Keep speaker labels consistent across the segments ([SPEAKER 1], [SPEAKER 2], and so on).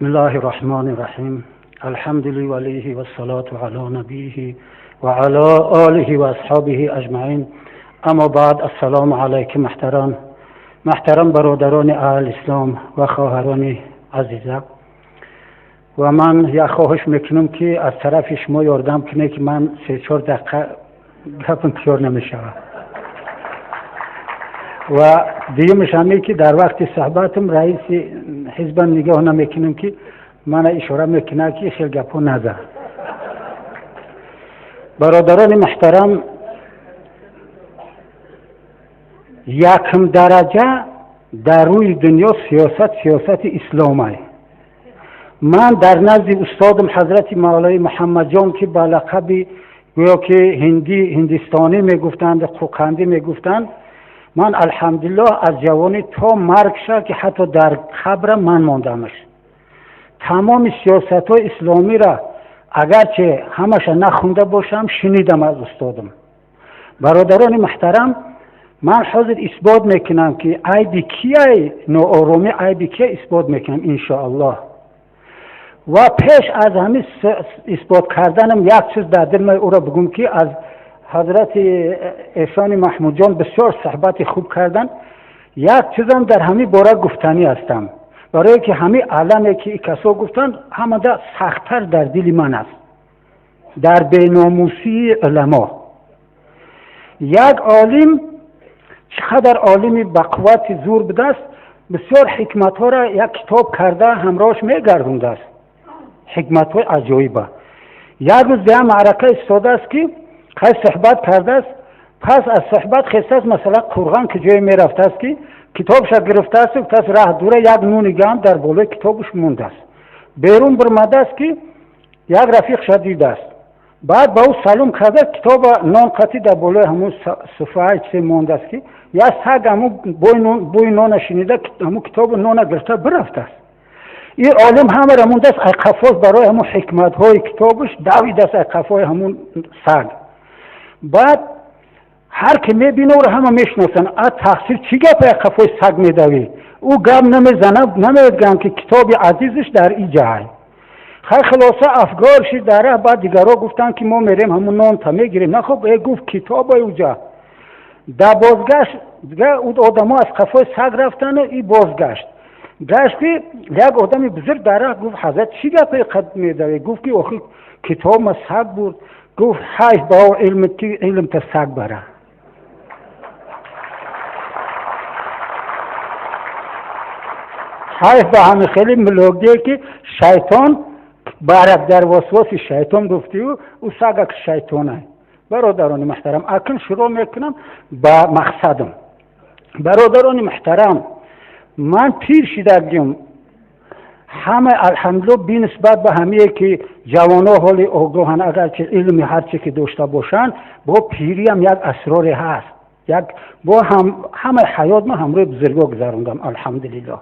[SPEAKER 1] Бисмиллаҳи Раҳмони Раҳим. Алҳамду лиллаҳи вассалату ала набийҳи ва ала олиҳи ва асҳобиҳи аҷмаин. Аммо баъд, ассалому алайкум, муҳтарам, муҳтарам бародарони аҳли ислом ва хоҳарони азиза. Ва ман як хоҳиш мекунам, ки аз тарафи шумо ёрдам кунед, ки ман 3-4 дақиқа гапам тиёр намешавад. Ва дуюмаш ҳаме, ки дар вақти суҳбатам раиси ҳизбам нигоҳ намекунам, ки мана ишора мекунад, ки хел гапҳо назан. Бародарони муҳтарам, якм дараҷа дар рӯи дунё сиёсат сиёсати исломай. Ман дар назди устодам ҳазрати мавлои Муҳаммадҷон, ки ба лақаби гӯё ки ҳиндӣ, ҳиндистонӣ мегуфтанд, қуқандӣ мегуфтанд, ман алҳамдулиллоҳ аз ҷавонӣ то марг шад, ки ҳатто дар қабрам ман мондамаш, тамоми сиёсатҳои исломиро агарче ҳамаша нахунда бошам, шунидам аз устодам. Бародарони муҳтарам, ман ҳозир исбот мекунам, ки айби кияй нооромӣ, айби кия исбот мекунам, иншоаллоҳ. Ва пеш аз ҳамин исбот карданам як чиз дар дил ман ӯро бигӯм, ки аз ҳазрати Эҳсони Маҳмудҷон бисёр суҳбати хуб кардан. Як чизам дар ҳамин бора гуфтанӣ ҳастам, барое ки ҳамин аламе, ки касо гуфтанд, ҳамада сахттар дар дили ман аст дар беномусии уламо. Як олим чӣ қадар олими ба қуввати зур будааст, бисёр ҳикматҳоро як китоб карда ҳамроҳш мегардондааст, ҳикматҳои аҷоиба. Як рӯз ба як маърака истодааст, ки хай суҳбат кардааст. Пас аз суҳбат хестааст, масалан, қурған ки ҷое мерафтааст, ки китобша гирифтааст, гуфтааст раҳ дура, як нуни гам дар болои китобаш мондааст. Берун бирмадааст, ки як рафиқша дидааст. Баъд ба ӯ салом карда, китоба нон қатӣ дар болои ҳамун суфраи чизе мондааст, ки як саг ҳамун бӯи нона шунида, ҳамун китобу нона гирифта бирафтааст. Ин олим ҳамаро мондааст, ай қафоз барои ҳамун ҳикматҳои китобаш давидааст ай қафои ҳамун саг. Баъд ҳар ки мебина, ӯро ҳама мешиносанд: а тақсир, чӣ гап, ай қафои саг медавӣ? Ӯ гап намезана, намегӯям, ки китоби азизаш дар и ҷай. Хай, хулоса, афгор шид дар раҳ. Баъд дигарҳо гуфтанд, ки мо мерем, ҳамун нонта мегирем. На, хуб, э гуфт, китоба уҷа. Дар бозгашт одамо аз қафои саг рафтану и бозгашт гашт, ки як одами бузург дар раҳ гуфт: ҳазрат, чӣ гапе қад медавӣ? Гуфт, ки охи китобма саг бурд. Гуфт: ҳайф ба о илм, ки илмта саг бара. Ҳайф ба ҳами хеле мулогие, ки шайтон барад, дар восвоси шайтон гуфтию ӯ сагак шайтонай. Бародарони муҳтарам, акн шурӯъ мекунам ба мақсадам. Бародарони муҳтарам, ман пир шидагим, ҳама алҳамдулилла, бинисбат ба ҳамие ки ҷавоно ҳоли огоҳанд, агарчи илми ҳарче ки дошта бошанд, бо пириам як асроре ҳаст. Як бо ҳамаи ҳаёт ман ҳамроҳи бузургҳо гузарондам, алҳамдулиллоҳ,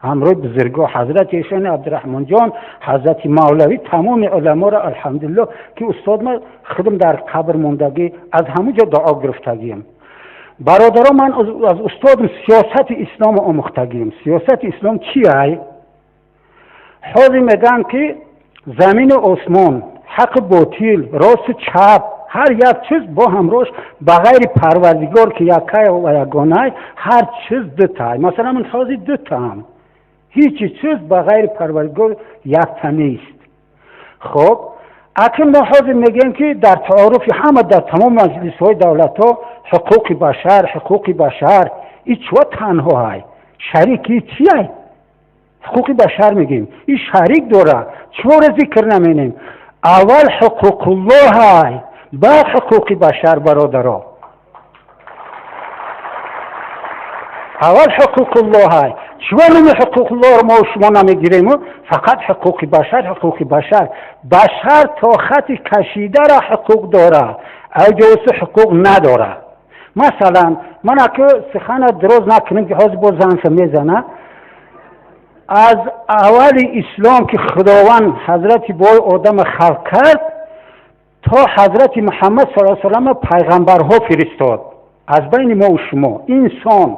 [SPEAKER 1] ҳамроҳи бузургҳо, ҳазрати Эшони Абдураҳмонҷон, ҳазрати Мавлавӣ, тамоми уламоро, алҳамдулиллоҳ, ки устод ма худам дар қабр мондагӣ, аз ҳамун ҷо дуо гирифтагием. Бародаро, ман аз устодам сиёсати исломо омӯхтагием. Сиёсати ислом чи ай? Ҳозир мегӯянд, ки замину осмон, ҳаққу ботил, росту чап, ҳар як чиз бо ҳамроҳш ба ғайри Парвардигор, ки яккай ва ягонай, ҳар чиз дутай. Масалан, ман ҳозир дутаам. Ҳеҷ чиз ба ғайри Парвардигор якта нест. Хоб, акн мо ҳозир мегӯем, ки дар таоруфи ҳама, дар тамоми маҷлисҳои давлатҳо ҳуқуқи башар, ҳуқуқи башар. И чува танҳо ҳай, шарики чи ай? Ҳуқуқи башар мегӯем, и шарик дора, чуворо зикр наменем? Аввал ҳуқуқуллоҳ ҳай, баъд ҳуқуқи башар. Бародаро, аввал ҳуқуқуллоҳ ҳай. Чуво номи ҳуқуқуллоҳро мо шумо намегирему фақат ҳуқуқи башар, ҳуқуқи башар? Башар то хати кашидара ҳуқуқ дора, айҷоси ҳуқуқ надора. Масалан, ман аку сухана дроз накунем, ки ҳозир боз занша мезана. Аз аввали ислом, ки Худованд ҳазрати бой одама халқ кард, то ҳазрати Муҳаммад сал салама пайғамбарҳо фиристод аз байни мо шумо инсон.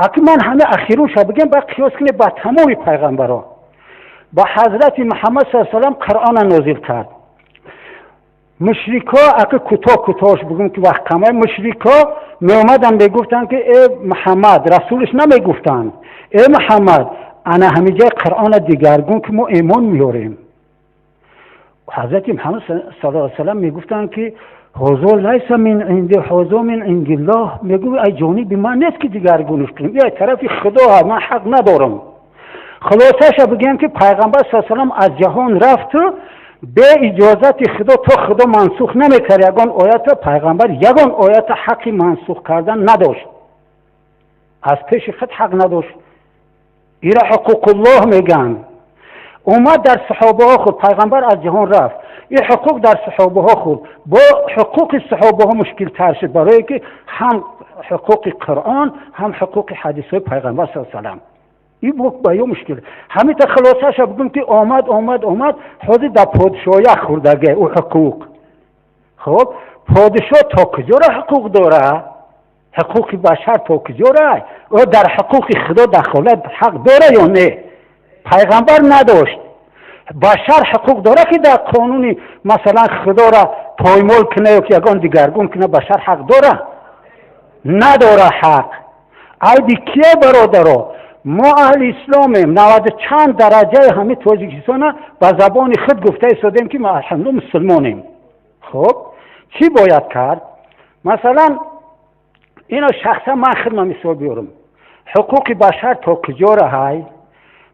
[SPEAKER 1] Аки ман ҳама ахирунша бигем, баъд қиёс кунед ба тамоми пайғамбарҳо. Ба ҳазрати Муҳаммад с салам Қуръона нозил кард. Мушрико, ака, кӯтоҳ кӯтоҳш бигӯм, ки вақт камай, мушрико меомаданд, мегуфтанд, ки э Муҳаммад, расулиш намегуфтанд, э Муҳаммад, ана ҳамиҷаи Қуръона дигаргун, ки мо эмон меорем. Ҳазрати Муҳаммад сал салам мегуфтанд, ки هذا ليس من عندي، هذا من عند الله. Мегӯ, ай ҷониби ман нест, ки дигаргуниш кунем, ай тарафи Худо, ман ҳақ надорам. Хулосаша бигӯем, ки Пайғамбар с салам аз ҷаҳон рафту бе иҷозати Худо, то Худо мансух намекард ягон оята, Пайғамбар ягон оята ҳаққи мансух кардан надошт, аз пеши худ ҳақ надошт. Ира ҳуқуқуллоҳ мегӯянд. Омад, дар саҳобаҳо худ, Пайғамбар аз ҷаҳон рафт, ин ҳуқуқ дар саҳобаҳо худ, бо ҳуқуқи саҳобаҳо мушкилтар шуд, барое ки ҳам ҳуқуқи Қуръон, ҳам ҳуқуқи ҳадисҳои Пайғамбар с салам, ин ба ё мушкил. Ҳамита хулосаша бигӯм, ки омад, омад, омад, ҳозир дар подшоҳия хӯрдаге ӯ ҳуқуқ. Хуб, подшоҳ то куҷора ҳуқуқ дора? Ҳуқуқи башар то куҷора? Ӯ дар ҳуқуқи Худо дахолат ҳақ дора ё не? Пайғамбар надошт. Башар ҳуқуқ дора, ки дар қонуни, масалан, Худоро поймол куна ё ки ягон дигаргун куна? Башар ҳақ дора? Надора ҳақ. Айби кие, бародаро? Мо аҳли исломем, наваду чанд дараҷаи ҳамин Тоҷикистона ба забони худ гуфта истодем, ки мо алҳамду мусулмонем. Хуб, чӣ бояд кард? Масалан, ино шахсан ман худма мисол биёрам. Ҳуқуқи башар то куҷора ҳай?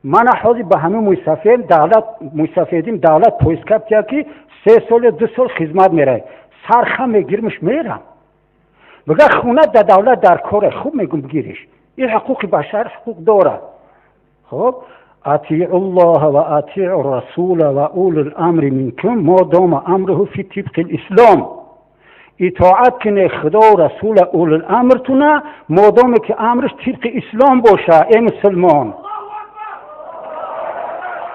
[SPEAKER 1] Мана ҳозир ба ҳамин мӯйсафед давлат, мӯйсафедим давлат поискап тия, ки 3 сол ё 2 сол хизмат меравӣ, сархам мегирмиш, мерам. Бигар хона да давлат дар коре, хуб мегум, бигириш. Ин ҳуқуқи башар ҳуқуқ дорад. Хуб, أطيعوا الله وأطيعوا الرسول وأولي الأمر منكم ما دام أمره في طبق الإسلام. Итоат кине Худо, расула, улул-амртуна, модоме ки амрш тибқи ислом боша. Э мусулмон,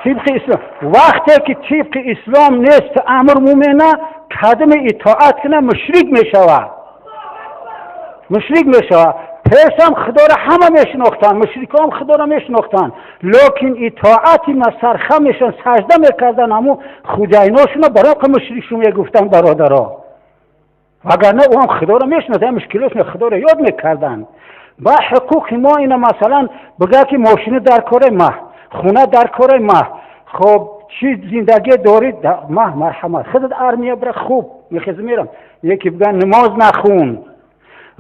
[SPEAKER 1] тибқи ислом. Вақте ки тибқи ислом нест амр, мумена кадами итоат кина, мушрик мешавад, мушрик мешавад. Пешам Худоро ҳама мешинохтанд, мушрикоам Худоро мешинохтанд, лекин итоати масарха мешан, сажда мекарданд ҳамун хуҷайношуна, барои мушрикшу мегуфтанд, бародаро. Вагарна ӯ ҳам Худоро мешинохт, мушкилош Худоро ёд мекарданд. Ба ҳуқуқи мо ина, масалан, бигӯяд, ки мошина дар кораи маҳ, хона дар кораи маҳ, хоб, чӣ зиндагие дорӣ, маҳ, марҳамат, худат армия бира, хуб, мехеза мерам. Яке бигӯяд, намоз нахун,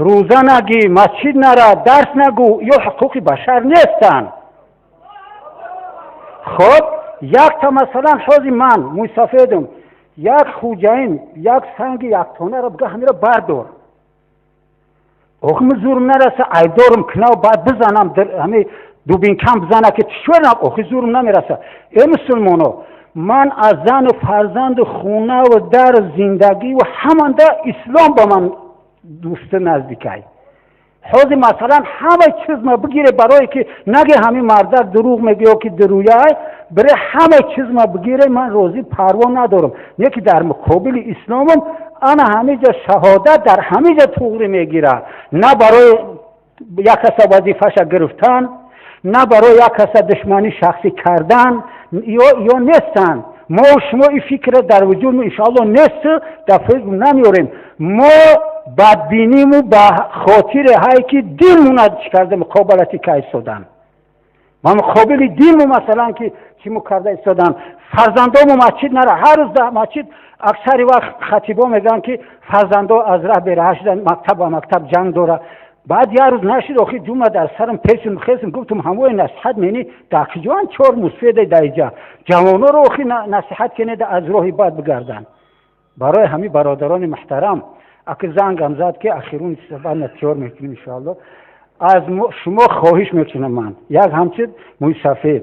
[SPEAKER 1] рӯза нагӣ, масҷид нара, дарс нагӯ, ё ҳуқуқи башар нестанд. Хоб, якта, масалан, ҳози ман мӯйсафедум, як хуҷаин як санги яктонаро бига, ҳамиро бардор, охи зурм нараса, айбдорум кунав, баъд бизанам, ҳами дубинкам бизана, ки чӯрам, охи зурм намераса. Э мусулмоно, ман аз зану фарзанду хунаву дар зиндагиву ҳаманда ислом ба ман дӯсти наздикай. Ҳозир, масалан, ҳама чизма бигире, барое ки наге ҳамин мардак дурӯғ мегӯ ки дурӯяй, бире ҳама чизма бигире, ман розӣ, парво надорам. Не ки дар муқобили исломам ана ҳамиҷа шаҳодат дар ҳамиҷа туғри мегирад. На барои як каса вазифаша гирифтан, на барои як каса душманӣ шахсӣ кардан ё нестанд. Мо шумо ин фикра дар вуҷуд, иншоалло, нест, дар фикр намеорем. Мо бадбиниму ба хотире ҳай, ки динмуна чӣ карда, муқобалати ка истодан, ва муқобили динму, масалан, ки чӣ мо карда истодан. Фарзандому масҷид нара, ҳар рӯз дар масҷид аксари вақт хатибо мегӯянд, ки фарзандо аз раҳ бераҳа шудан, мактаб ба мактаб ҷанг дора. Баъд як рӯз нашид, охи ҷума дар сарам пешум хесм, гуфтум, ҳамои насиҳат мени дар киҷоан чор мусфеда даиҷа ҷавоноро охи насиҳат кенеда, аз роҳи бад бигарданд. Барои ҳамин, бародарони муҳтарам, аки зангам зад, ки ахирун баъд натиёр мекунем, иншоалло. Аз шумо хоҳиш мекунам, ман як ҳамчун мӯйсафед,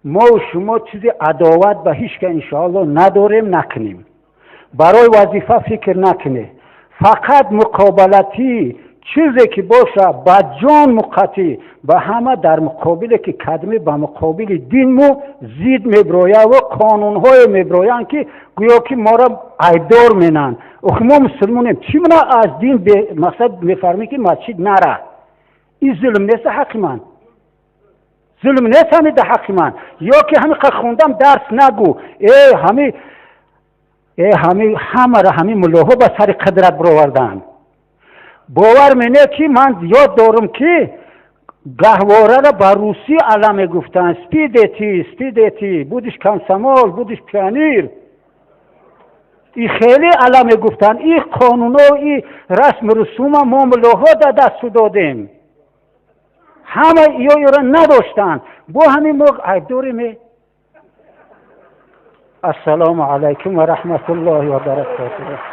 [SPEAKER 1] мо шумо чизи адоват ба ҳеҷ ка, иншоалло, надорем, накунем. Барои вазифа фикр накунед, фақат муқобалатӣ чизе ки боша, ба ҷон муқатӣ ба ҳама дар муқобиле ки кадме ба муқобили динму зид меброяву қонунҳое меброянд, ки гӯё ки моро айбдор менанд. Охи мо мусулмонем, чӣ мана аз дин мақсад мефармӣ, ки масҷид нара? Ин зулм нест ҳаққи ман? Зулм нест ҳами да ҳаққи ман? Ё ки ҳами хондам, дарс нагӯ. Э, ҳами, э, ҳами ҳамара ҳами муллоҳо ба сари қудрат бироварданд. Бовар мене, ки ман ёд дорам, ки гаҳворара ба русӣ ала мегуфтанд: «Спи, дети, спи, дети, будешь комсомол, будешь пионер». И хеле ала мегуфтанд. И қонуно, и расму русума мо муллоҳо да дасту додем. Ҳама ё ёра надоштанд. Бо ҳамин мо айб дорем. Ассалому алайкум ва раҳматуллоҳи ва баракотуҳ.